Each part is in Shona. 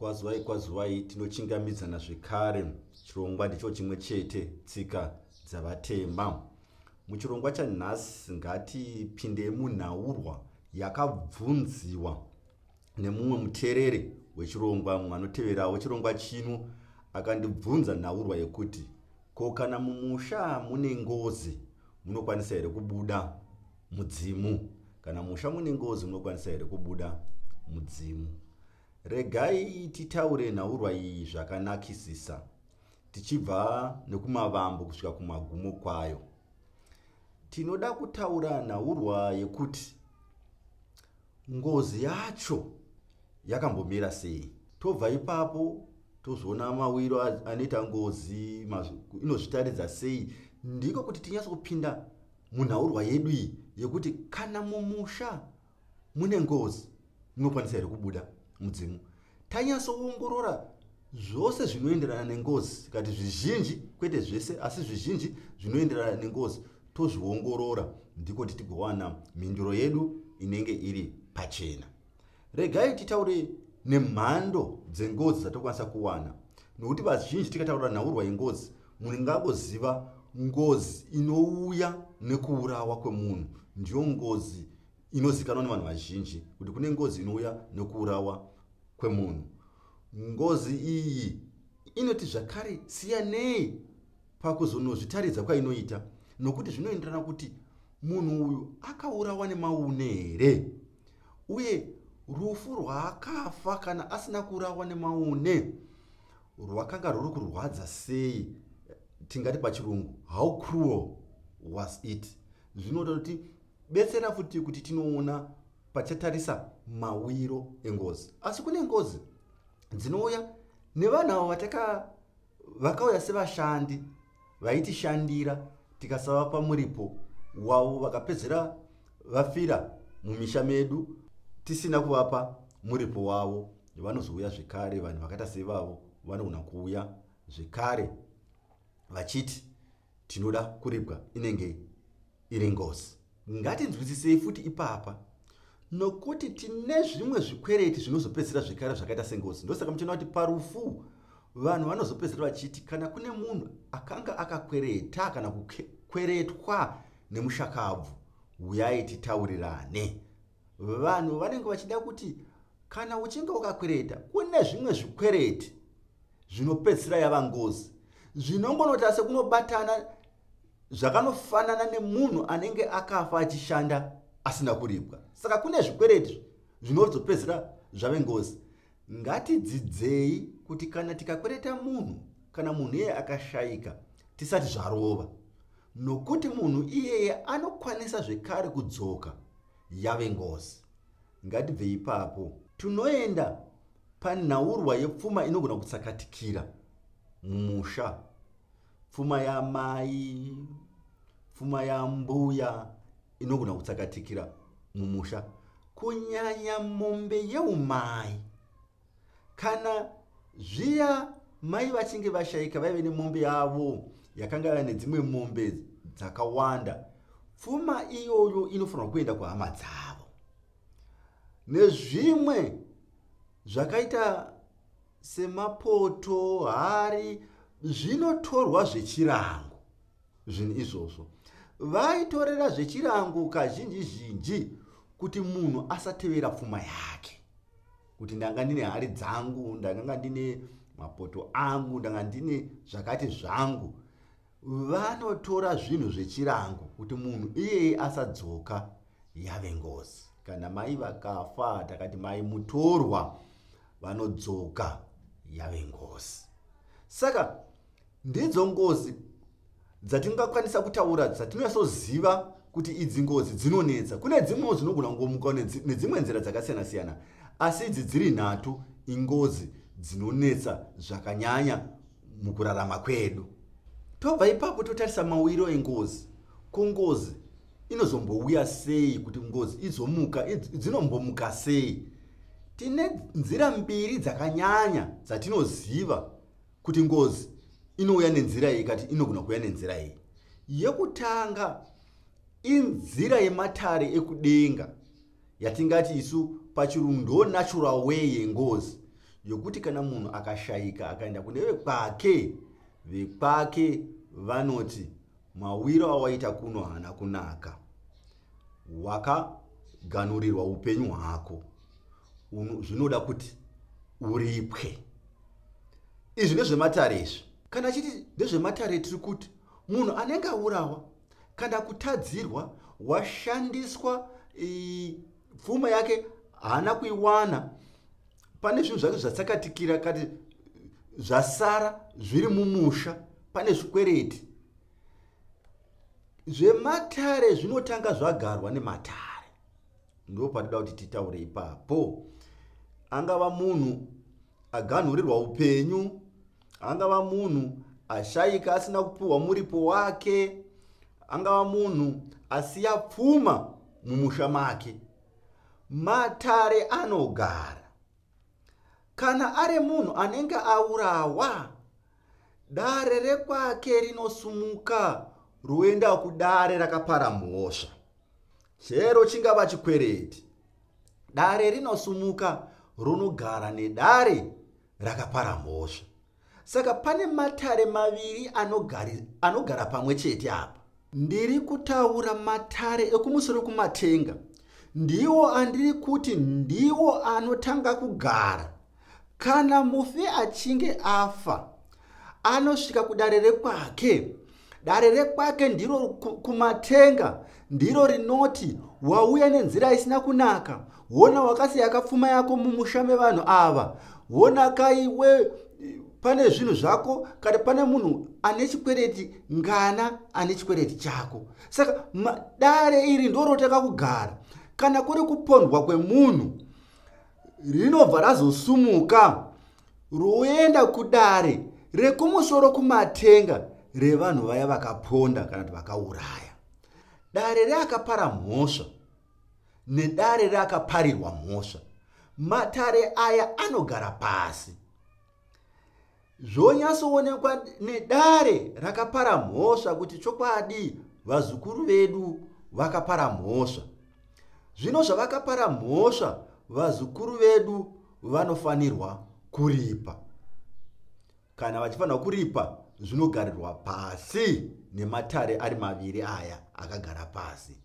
Kwazwai kwazwai, tinochingamidzana zvekare. Chirongwa ndicho chimwe chete, tsika dzavatema. Muchirongwa chanhasi ngatipinde munhaurwa yakabvunziwa nemumwe muteereri wechirongwa, mumwe anoteverawo chirongwa chino, akandibvunza nhaurwa yekuti ko kana mumusha mune ngozi munokwanisa here kubuda mudzimu? Kana musha mune ngozi munokwanisa here kubuda mudzimu? Regai titaure nhaurwa iyi zvakanakisisa, tichibva nekumavambo kusvika kumagumo kwayo. Tinoda kutaura nhaurwa yekuti ngozi yacho yakambomira sei. Tobva ipapo tozoona mawiro anoita ngozi, inozvitaridza sei. Ndiko kuti tinyatso kupinda munhaurwa yedu iyi yekuti kana mumusha mune ngozi munokwanisa here kubuda mudzimu. Tanyatsoongorora zvose zvinoenderana nengozi, kati zvizhinji, kwete zvese, asi zvizhinji zvinoenderana nengozi tozviongorora, ndiko kuti tigowana mhinduro yedu inenge iri pachena. Regai titaure nemhando dzengozi dzatokwanisa kuwana, nokuti vazhinji tikataura nhaurwa yengozi munhu ngangoziva ngozi inouya nekuurawa kwemunhu. Ndiyo ngozi inozikanwa nevanhu vazhinji kuti kune ngozi inouya nekuurawa kwemunhu. Ngozi iyi inoti zvakare siyanei pakuzonozvitaridza kwainoita, nokuti zvinoenderana kuti munhu uyu akaurawa nemaune here, uye rufu rwaakafa kana asina kuurawa nemaune rwakanga rwuri kurwadza sei. Tingati pachirungu, how cruel was it? Zvinoda kuti betsera futi kuti tinoona pachatarisa mawiro engozi. Asi kune ngozi dzinouya nevanhu avo vataka vakauya sevashandi vaitishandira, tikasavapa muripo wavo, vakapedzera vafira mumisha medu tisina kuvapa muripo wavo. Vanozouya zvekare, vanhu vakaita sevavo vanogona kuuya zvekare vachiti tinoda kuripwa, inenge iri ngozi. Ngatinzwisisei futi ipapa, nokuti tine zvimwe zvikwereti zvinozopedzisira zvekare zvakaita sengozi. Ndosaka muchiona kuti parufu vanhu vanozopedzisira vachiti kana kune munhu akanga akakwereta kana kukweretwa nemushakabvu, uyai titaurirane. Vanhu vanenge vachida kuti kana uchinge wakakwereta, kune zvimwe zvikwereti zvinopedzisira yava ngozi, zvinongonota sekunobatana zvakanofanana nemunhu anenge akafa achishanda asina kuripwa. Saka kune zvikwereti zvinozopedzisira zvave ngozi. Ngatidzidzei kuti kana tikakwereta munhu, kana munhu iyeye akashayika, tisati zvarova, nokuti munhu iyeye anokwanisa zvekare kudzoka yave ngozi. Ngatibve ipapo tinoenda panhaurwa yepfuma inogona kutsakatikira mumusha. Pfuma yamai, pfuma yambuya inogona kutsakatikira mumusha, kunyanya mombe yeumai. Kana zviya mai vachinge vashayika vaive nemombe yavo yakanga yava nedzimwe mombe dzakawanda, pfuma iyoyo inofanirwa kuenda kuhama dzavo. Nezvimwe zvakaita semapoto, hari, zvinotorwa zvechirango. Zvinhu izvozvo vaitorera zvechirango kazhinji zhinji kuti munhu asatevera pfuma yake, kuti ndanga ndine hari dzangu, ndakanga ndine mapoto angu, ndanga ndine zvakati zvangu. Vanotora zvinhu zvechirango kuti munhu iyeye asadzoka yave ngozi. Kana mai vakafa, takati mai mutorwa, vanodzoka yave ngozi. Saka ndidzo ngozi dzatingakwanisa kutaura dzatinonyatsoziva kuti idzi ngozi dzinonetsa. Kune dzimwewo dzinogona kungomuka nedzimwe nzira dzakasiyana siyana, asi idzi dziri nhatu ingozi dzinonetsa zvakanyanya mukurarama kwedu. Tobva ipapo totarisa mawiro engozi. Ko ngozi inozombouya sei? Kuti ngozi izomuka, dzinombomuka sei? Tine nzira mbiri dzakanyanya dzatinoziva kuti ngozi inouya nenzira iyi, kati inogona kuuya nenzira iyi. Yekutanga inzira yematare ekudenga, yatingati isu pachirungu ndo natural way yengozi. Yokuti kana munhu akashayika akaenda kune vekwake, vekwake vanoti mawiro awaita kuno haana kunaka, wakaganhurirwa upenyu hwako, zvinoda kuti uripwe. Izvi ndezvematare izvi. Kana chiti ndezvematare, tiri kuti munhu anenge aurawa kana kutadzirwa, washandiswa pfuma yake haana kuiwana, pane zvinhu zvake zvatsakatikira kati zvasara zviri mumusha, pane zvikwereti zvematare, zvinotanga zvagarwa nematare. Ndo patoda kuti titaure ipapo. Angava munhu aganhurirwa upenyu, angava munhu ashayika asina kupiwa muripo wake, angava munhu asiya pfuma mumusha make, matare anogara. Kana ari munhu anenge aurawa, dare rekwake rinosumuka roenda kudare rakapara mhosva, chero chingava chikwereti. Dare rinosumuka ronogara nedare rakapara mhosva. Saka pane matare maviri anogara pamwe chete apa. Ndiri kutaura matare ekumusoro kumatenga, ndiwo andiri kuti ndiwo anotanga kugara. Kana mufi achinge afa, anosvika kudare rekwake. Dare rekwake ndiro kumatenga, ndiro rinoti wauya nenzira isina kunaka, wona wakasiya kapfuma yako mumusha mevanhu ava, wona kaiwe pane zvinhu zvako, kana pane munhu ane chikwereti ngana ane chikwereti chako. Saka dare iri ndorotanga kugara. Kana kuri kupondwa kwemunhu, rinobva razosumuka roenda kudare rekumusoro kumatenga revanhu vaya vakaponda kana kuti vakauraya. Dare reakapara mhosva nedare reakaparirwa mhosva, matare aya anogara pasi, zvonyatsoonekwa nedare rakapara mhosva kuti chokwadi vazukuru vedu vakapara mhosva. Zvino zvavakapara mhosva, vazukuru vedu vanofanirwa kuripa. Kana vachifanirwa kuripa, zvinogarirwa pasi nematare ari maviri aya akagara pasi.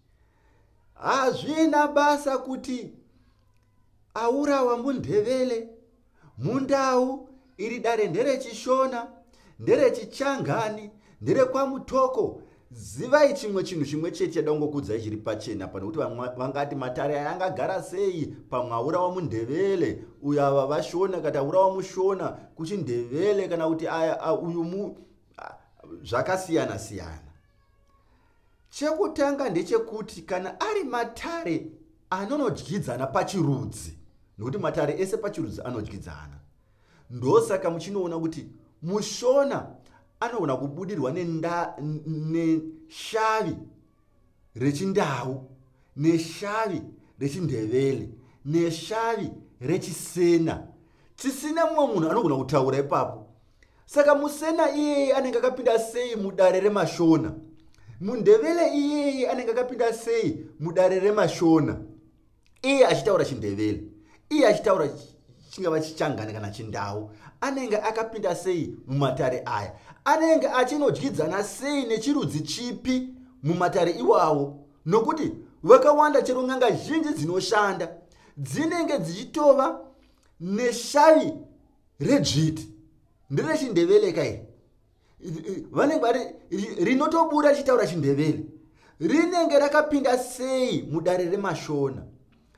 Hazvina basa kuti aurawa muNdevele, mundau iri, dare nderechishona, nderechichangani, nderekwamutoko. Zivai chimwe chinhu chimwe chete chada kungokudzai chiri pachena pano, kuti vangati matare aya angagara sei pamwe aurawa muNdevele, uyo ava vashona, kati aurawa mushona kuchindevele, kana kuti aya uyu mu zvakasiyana siyana. Chekutanga ndechekuti kana ari matare anonodyidzana pachirudzi, nokuti matare ese pachirudzi anodyidzana, ndosaka muchinoona kuti mushona anogona kubudirwa neshavi rechindau, neshavi rechindevele, neshavi rechisena, chisina mumwe munhu anogona kutaura ipapo. Saka musena iyeye anenge akapinda sei mudare remashona? Mundevele iyeye anenge akapinda sei mudare remashona, iye achitaura chindevele, iye achitaura chingava chichangani kana chindau? Anenge akapinda sei mumatare aya? Anenge achinodyidzana sei nechirudzi chipi mumatare iwawo? Nokuti vakawanda, chero n'anga zhinji dzinoshanda dzinenge dzichitova neshavi redzviti, nderechindevele kai, vanenge vari rinotobuda richitaura chindevele, rinenge rakapinda sei mudare remashona?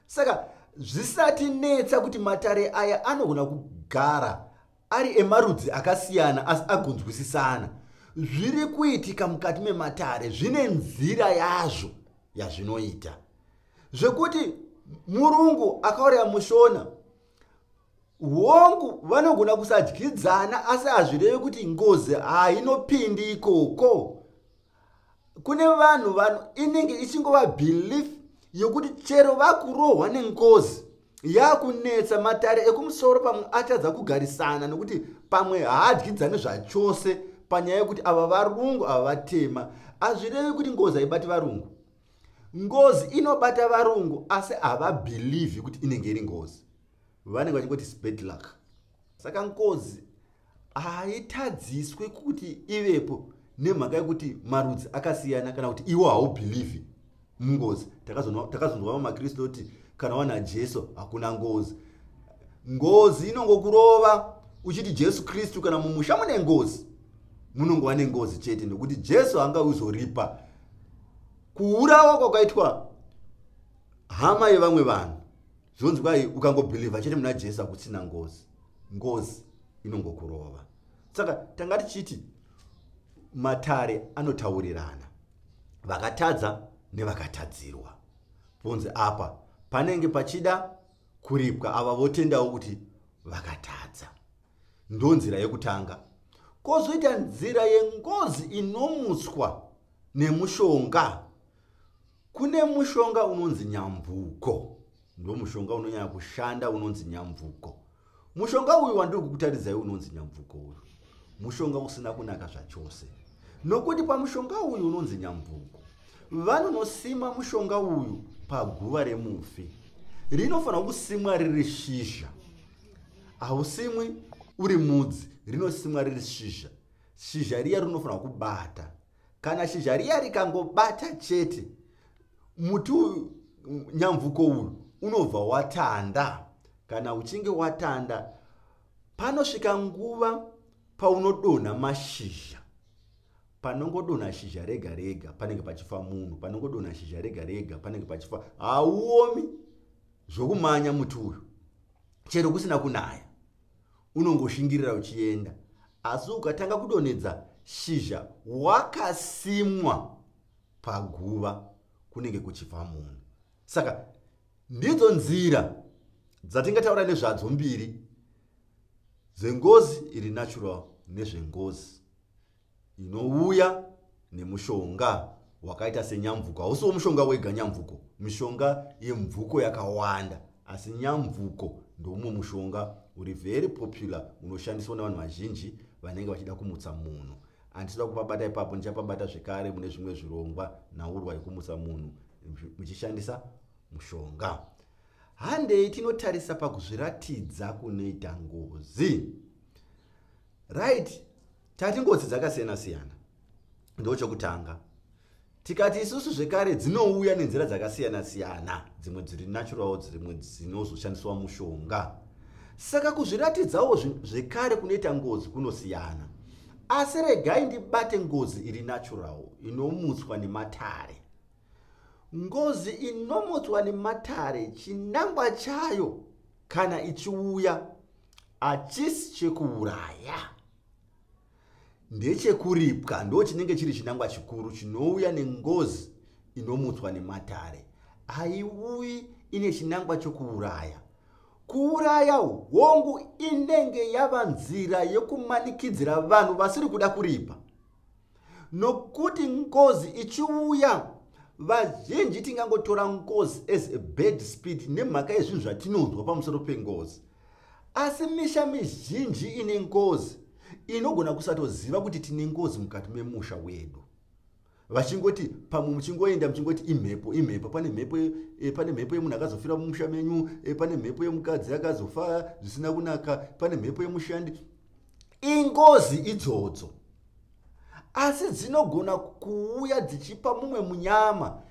Saka zvisati netsa kuti matare aya anogona kugara ari emarudzi akasiyana asi agonzwisisana. Zviri kuitika mukati mematare zvine nzira yazvo yazvinoita, zvekuti murungu akauraya mushona, hongu vanogona kusadyidzana, asi hazvirevi kuti ngozi hainopindi ikoko. Kune vanhu vanhu inenge ichingova belief yokuti chero vakurohwa nengozi yakunetsa, matare ekumusoro pamwe atadza kugarisana, nokuti pamwe haadyidzani zvachose panyaya yekuti ava varungu, ava vatema. Hazvirevi kuti ngozi haibati varungu. Ngozi inobata varungu, asi havabhilivhi kuti inenge iri ngozi. Vanenge vachingoti bad luck. Saka ngozi haitadziswe kuti ivepo nemhaka yekuti marudzi akasiyana kana kuti iwo haubhilivhi mungozi. Takazonzwa vamakristu kuti kana wana Jesu hakuna ngozi. Ngozi inongokurova uchiti Jesu Kristu, kana mumusha mune ngozi munongova nengozi chete, nekuti Jesu anga uzoripa kuurawa kwakaitwa hama yevamwe vanhu. Zvonzi kwai ukangobhilivha chete muna Jesu hakusina ngozi, ngozi inongokurova. Saka tanga tichiti matare anotaurirana vakatadza nevakatadzirwa, ponzi apa panenge pachida kuripwa, ava votendawo kuti vakatadza. Ndo nzira yekutanga. Kwozoita nzira yengozi inomutswa nemushonga. Kune mushonga unonzi nyamvuko, ndo mushonga unonyanya kushanda unonzi nyamvuko. Mushonga uyu wandiri kukutaridzai unonzi nyamvuko uyu mushonga usina kunaka zvachose, nokuti pamushonga uyu unonzi nyamvuko vanonosima mushonga uyu paguva remufi. Rinofanira kusimwa riri shizha, hausimwi uri mudzi, rinosimwa riri shizha. Shizha riya rinofanira kubata. Kana shizha riya rikangobata chete, muti uyu nyamvuko uyu unobva watanda. Kana uchinge watanda, panosvika nguva paunodonha mashizha. Panongodonha shizha rega rega panenge pachifa munhu, panongodonha shizha rega rega panenge pachifa. Hauomi zvokumanya muti uyu, chero kusina kunaya unongoshingirira uchienda. Asi ukatanga kudonhedza shizha wakasimwa paguva, kunenge kuchifa munhu. Saka ndidzo nzira dzatingataura nezvadzo mbiri, dzengozi iri natural nezvengozi inouya nemushonga wakaita senyamvuko. Hausiwo mushonga wega nyamvuko, mishonga yemvuko yakawanda, asi nyamvuko ndoumwe mushonga uri very popular unoshandiswa nevanhu vazhinji vanenge vachida kumutsa munhu. Handisida kupabata ipapo, ndichapabata zvekare mune zvimwe zvirongwa, nhaurwa yekumutsa munhu muchishandisa mushonga. Handei tinotarisa pakuzviratidza kunoita ngozi. Right, tati ngozi dzakasiyana siyana, ndo chokutanga. Tikati isusu zvekare dzinouya nenzira dzakasiyana siyana, dzimwe dziri natural, dzimwe dzinozoshandiswa mushonga. Saka kuzviratidzawo zvekare kunoita ngozi kunosiyana. Asi regai ndibate ngozi iri natural inomutswa nematare. Ngozi inomutswa nematare, chinangwa chayo kana ichiuya hachisi chekuuraya, ndechekuripwa. Ndo chinenge chiri chinangwa chikuru chinouya nengozi inomutswa nematare. Haiuyi ine chinangwa chokuuraya. Kuuraya hongu inenge yava nzira yekumanikidzira vanhu vasiri kuda kuripa, nokuti ngozi ichiuya vazhinji tingangotora ngozi as a bad spirit nemhaka yezvinhu zvatinonzwa pamusoro pengozi. Asi misha mizhinji ine ngozi inogona kusatoziva kuti tine ngozi mukati memusha wedu, vachingoti pamwe muchingoenda muchingoti imhepo, imhepo, pane mhepo, pane mhepo yemunhu akazofira mumusha menyu, pane mhepo yemukadzi akazofa zvisina kunaka, pane mhepo yemushandi. Ingozi idzodzo, asi dzinogona kuuya dzichipa mumwe munyama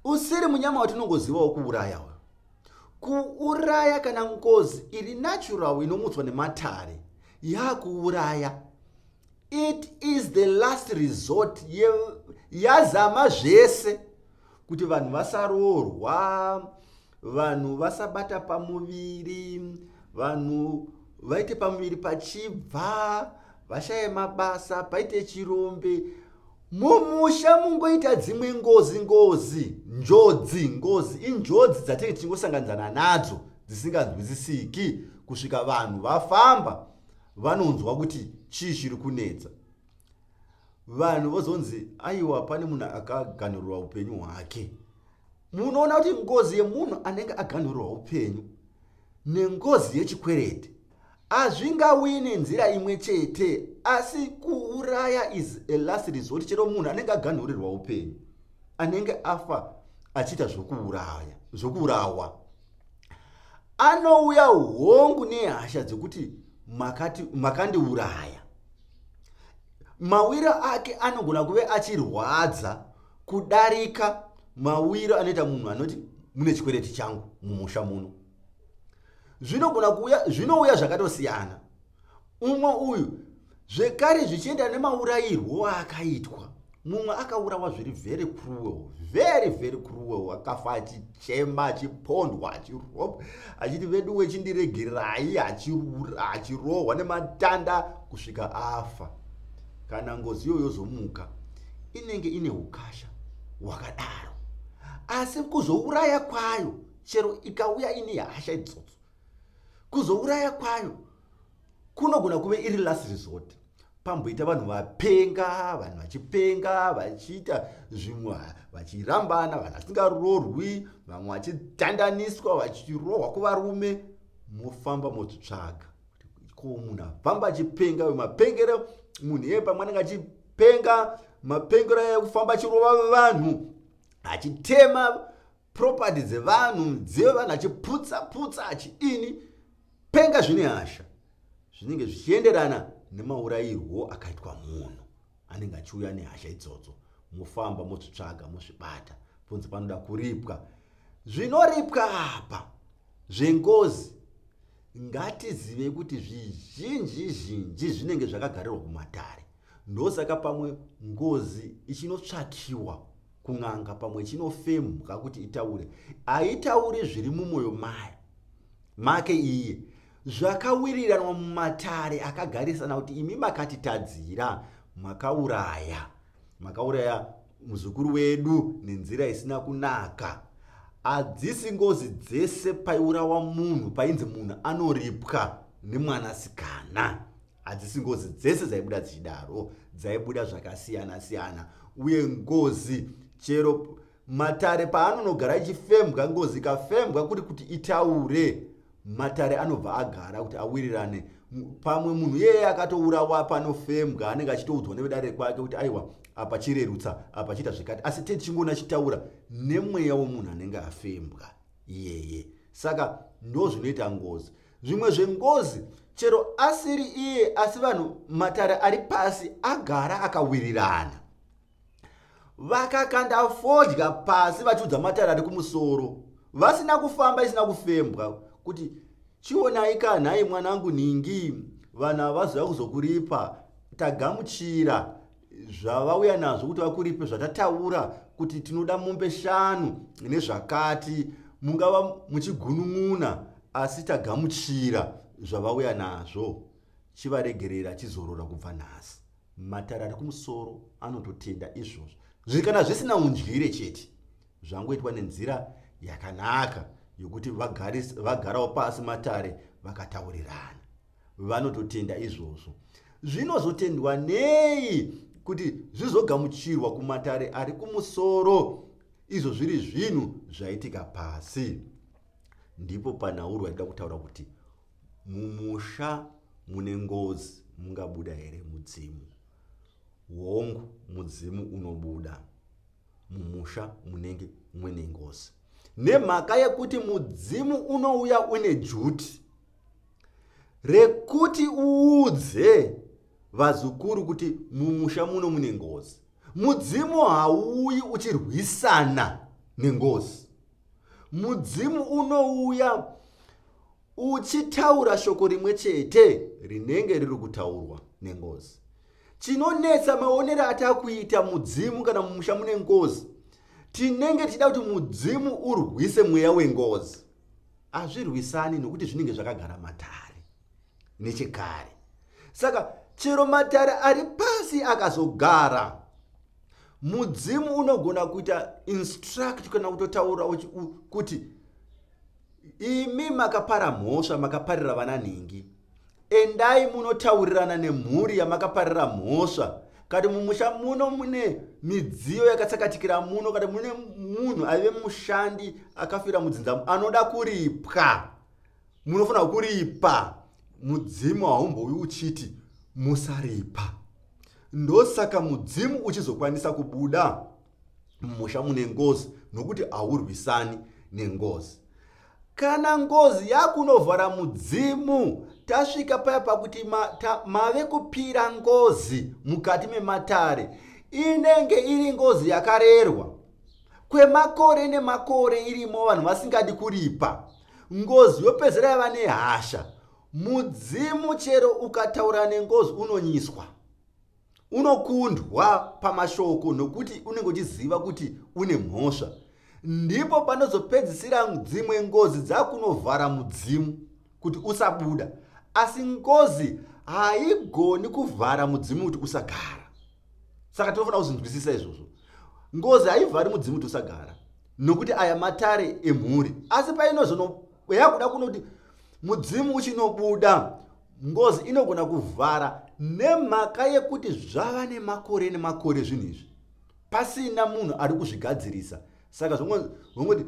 usiri munyama watinongozivawo kuuraya. Kuuraya kana ngozi iri natural inomutswa nematare yakuuraya, it is the last resort. Yazama zvese kuti vanhu vasaroorwa, vanhu vasabata pamuviri, vanhu vaite pamuviri pachibva, vashaye mabasa, paite chirombe mumusha, mungoita dzimwe ngozi, ngozi, njodzi. Ngozi injodzi dzatinge tichingosanganidzana nadzo dzisinganzwisisiki, kusvika vanhu vafamba vanonzwa kuti chii chiri kunetsa. Vanhu vozonzi aiwa, pane munhu akaganhurirwa upenyu hwake. Munoona kuti ngozi yemunhu anenge aganhurirwa upenyu nengozi yechikwereti hazvingauyi nenzira imwe chete, asi kuuraya is a last resort. Chero munhu anenge aganhurirwa upenyu anenge afa achiita zvokuuraya, zvokuurawa. Anouya hongu nehasha dzekuti makandiuraya. Mawiro ake anogona kuve achirwadza kudarika mawiro anoita munhu anoti mune chikwereti changu mumusha muno. Zvinogona kuuya, zvinouya zvakatosiyana. Umwe uyu zvekare zvichienda nemaurayirwo aakaitwa. Mumwe akaurawa zviri very cruel, very very cruel, akafa achichema, achipondwa, achirohwa, achiti veduwe chindiregerai, achirohwa nematanda kusvika afa. Kana ngozi iyoyo yozomuka, inenge ine ukasha hwakadaro. Asi kuzouraya kwayo, chero ikauya ine hasha idzodzo, kuzouraya kwayo kunogona kuve iri last resort. Pamboita vanhu vapenga, vanhu vachipenga, vachiita zvimwe, vachirambana, vanhu vasingarorwi, vamwe vachitandaniswa, vachirohwa kuvarume. Mofamba motsvitsvaga ko munhu afamba achipenga mapengero, munhu iye pamwe anenge achipenga mapengero aya ekufamba achirova vanhu, achitema property dzevanhu, midziyo yevanhu, achiputsa putsa, achiini penga zvine hasha, zvinenge zvichienderana nemaurayirwo akaitwa munhu anenge achiuya nehasha idzodzo. Mofamba mozvitsvaga, mozvibata, ponzi panoda kuripwa. Zvinoripwa apa zvengozi, ngatizive kuti zvizhinji zhinji zvinenge zvakagarirwa kumatare. Ndosaka pamwe ngozi ichinotsvakiwa kun'anga, pamwe ichinofembwa kuti itaure. Haitauri zviri mumwoyo mayo make iye, zvakawiriranwa mumatare akagarisana kuti imi makatitadzira, makauraya muzukuru wedu nenzira isina kunaka. Hadzisi ngozi dzese paiurawa munhu painzi munhu anoripwa nemwanasikana. Hadzisi ngozi dzese dzaibuda dzichidaro, dzaibuda zvakasiyana siyana. Uye ngozi chero matare paanonogara ichifembwa, ngozi ikafembwa kuri kuti itaure, matare anobva agara kuti awirirane. Pamwe munhu iyeye akatourawa panofembwa anenge achitoudzwa nevedare kwake kuti aiwa, apa chirerutsa, apa chiita zvekati, asi tichingoona chitaura nemweya womunhu anenge afembwa iyeye. Saka ndo zvinoita ngozi. Zvimwe zvengozi chero asiri iye, asi vanhu matare ari pasi agara akawirirana, vakakanda fodya pasi vachiudza matare ari kumusoro, vasina kufamba, isina kufembwa, kuti chionai kanhai mwanangu nhingi, vanhu havaziva kuzokuripa, tagamuchira zvavauya nazvo kuti vakuripe zvatataura kuti tinoda mombe 5 nezvakati, mungava muchigunun'una asi tagamuchira zvavauya nazvo, chivaregerera, chizorora kubva nhasi. Matare ari kumusoro anototenda izvozvo, kana zvisina undyire chete, zvangoitwa nenzira yakanaka yokuti vagarawo pasi matare vakataurirana, vanototenda izvozvo. Zvinozotendwa nei kuti zvizogamuchirwa kumatare ari kumusoro izvo zviri zvinhu zvaitika pasi? Ndipo panhaurwa ida kutaura kuti mumusha mune ngozi mungabuda here mudzimu? Hongu, mudzimu unobuda mumusha munenge muine ngozi, nemhaka yekuti mudzimu unouya une juti rekuti uudze vazukuru kuti mumusha muno mune ngozi. Mudzimu hauuyi uchirwisana nengozi. Mudzimu unouya uchitaura shoko rimwe chete rinenge riri kutaurwa nengozi. Chinonetsa maonero atakuita mudzimu kana mumusha mune ngozi, tinenge tichida kuti mudzimu urwise mweya wengozi. Hazvirwisani nokuti zvinenge zvakagara matare nechekare. Saka chero matare ari pasi akazogara, mudzimu unogona kuita instruct kana kutotaura kuti imi makapara mhosva, makaparira vana nhingi, endai munotaurirana nemhuri yamakaparira mhosva. Kati mumusha muno mune midziyo yakatsakatikira muno, kati mune munhu aive mushandi akafira mudzinza anoda kuripwa, munofanira kuripa. Mudzimu haumbouyi uchiti musaripa. Ndosaka mudzimu uchizokwanisa kubuda mumusha mune ngozi, nokuti haurwisani nengozi. Kana ngozi yakunovhara mudzimu, tasvika paya pakuti mave kupira ngozi mukati mematare, inenge iri ngozi yakarerwa kwemakore nemakore irimo, vanhu vasingadi kuripa. Ngozi yopedzera yava nehasha. Mudzimu chero ukataura nengozi unonyiswa, unokundwa pamashoko, nokuti unenge uchiziva kuti une mhosva. Ndipo panozopedzisira dzimwe ngozi dzakunovhara mudzimu kuti usabuda. Asi ngozi haigoni kuvhara mudzimu kuti usagara. Saka tinofanira kuzvinzwisisa izvozvo. Ngozi haivhari mudzimu kuti usagara, nokuti aya matare emhuri. Asi painozoyakuda kunoti mudzimu uchinobuda, ngozi inogona kuvhara nemhaka yekuti zvava nemakore nemakore zvinhu izvi pasina munhu ari kuzvigadzirisa. Saka zvongoti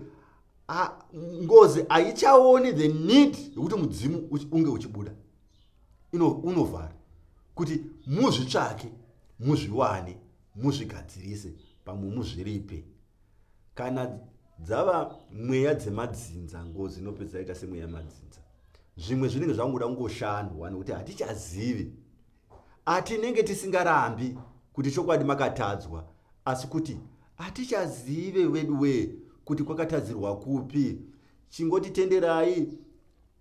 ngozi haichaoni the need yekuti mudzimu unge uchibuda. Unovhara kuti muzvitsvake, muzviwane, muzvigadzirise, pamwe muzviripe. Kana dzava mweya dzemadzinza, ngozi inopedza yaita semweya yemadzinza. Zvimwe zvinenge zvangoda kungoshandwa nekuti hatichazivi. Atinenge tisingarambi kuti chokwadi makatadzwa, asi kuti hatichazive vedu wee kuti kwakatadzirwa kupi. Chingotitenderai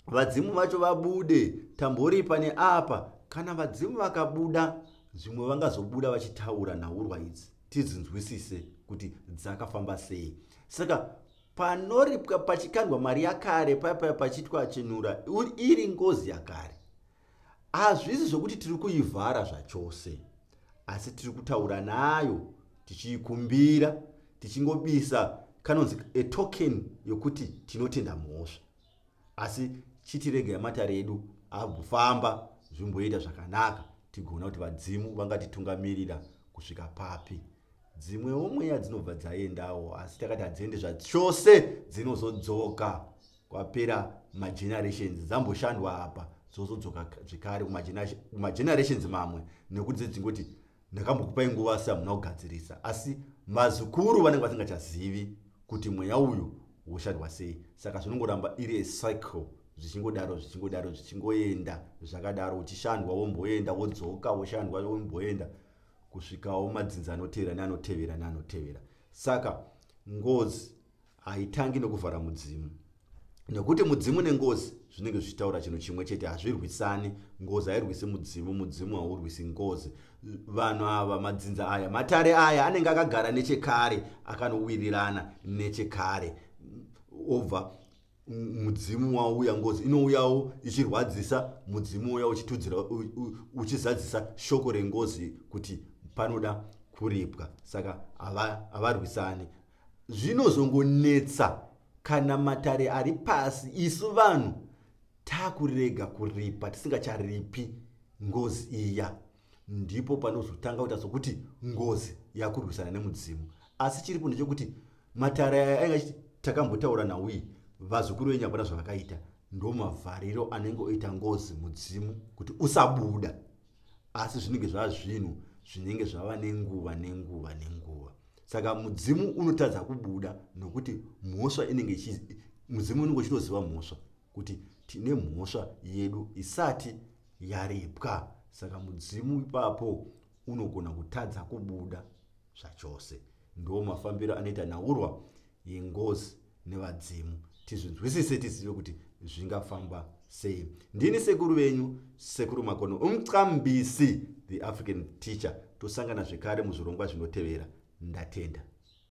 vadzimu vacho vabude, tamboripa neapa. Kana vadzimu vakabuda, zvimwe vangazobuda vachitaura nhaurwa idzi, tidzinzwisise kuti dzakafamba sei. Saka panoripwa pachikandwa mari yakare, paya pachiitwa chenura, iri ngozi yakare, hazvisi zvokuti tiri kuivhara zvachose, asi tiri kutaura nayo tichiikumbira, tichingobisa kanonzi a token yokuti tinotenda mhosva, asi chitiregai matare edu ambofamba, zvimboita zvakanaka, tigoona kuti vadzimu vangatitungamirira kusvika papi. Dzimwewo mweya dzinobva dzaendawo, asi takati hadziendi zvachose, dzinozodzoka kwapera magenerations dzamboshandwa apa, dzozodzoka zvekare kumagenerations mamwe, nekuti dzedzingoti ndakambokupai nguva asi hamuna kugadzirisa. Asi vazukuru vanenge vasingachazivi kuti mweya uyu woshandwa sei. Saka zvinongoramba iri acycle, zvichingodaro, zvichingodaro, zvichingoenda zvakadaro, uchishandwa, womboenda, wodzoka, woshandwa, womboenda, kusvikawo madzinza anotevera neanotevera neanotevera. Saka ngozi haitangi nokuvhara mudzimu, nekuti mudzimu nengozi zvinenge zvichitaura chinhu chimwe chete, hazvirwisani. Ngozi hairwisi mudzimu, mudzimu haurwisi ngozi. Vanhu ava, madzinza aya, matare aya anenge akagara nechekare, akanowirirana nechekare. Obva mudzimu wauya, ngozi inouyawo ichirwadzisa mudzimu, uya uchitudzira, uchizadzisa shoko rengozi kuti panoda kuripwa. Saka havarwisani. Zvinozongonetsa kana matare ari pasi, isu vanhu takurega kuripa, tisingacharipi ngozi iya, ndipo panozotanga kuita sokuti ngozi yakurwisana nemudzimu. Asi chiripo ndechekuti matare aya ainge achiti takambotaura nhau iyi, vazukuru venyu hapana zvavakaita. Ndo mavhariro anenge oita ngozi mudzimu kuti usabuda. Asi zvinenge zvava zvinhu zvinenge zvava nenguva nenguva nenguva. Saka mudzimu unotadza kubuda nokuti mhosva inenge, mudzimu unenge uchitoziva mhosva, kuti tine mhosva yedu isati yaripwa. Saka mudzimu ipapo unogona kutadza kubuda zvachose. Ndo mafambiro anoita nhaurwa yengozi nevadzimu. Tizvinzwisise, tizive kuti zvingafamba sei. Ndini sekuru venyu, Sekuru Makono Umcambisi, the African Teacher. Tosangana zvekare muzvirongwa zvinotevera. Ndatenda.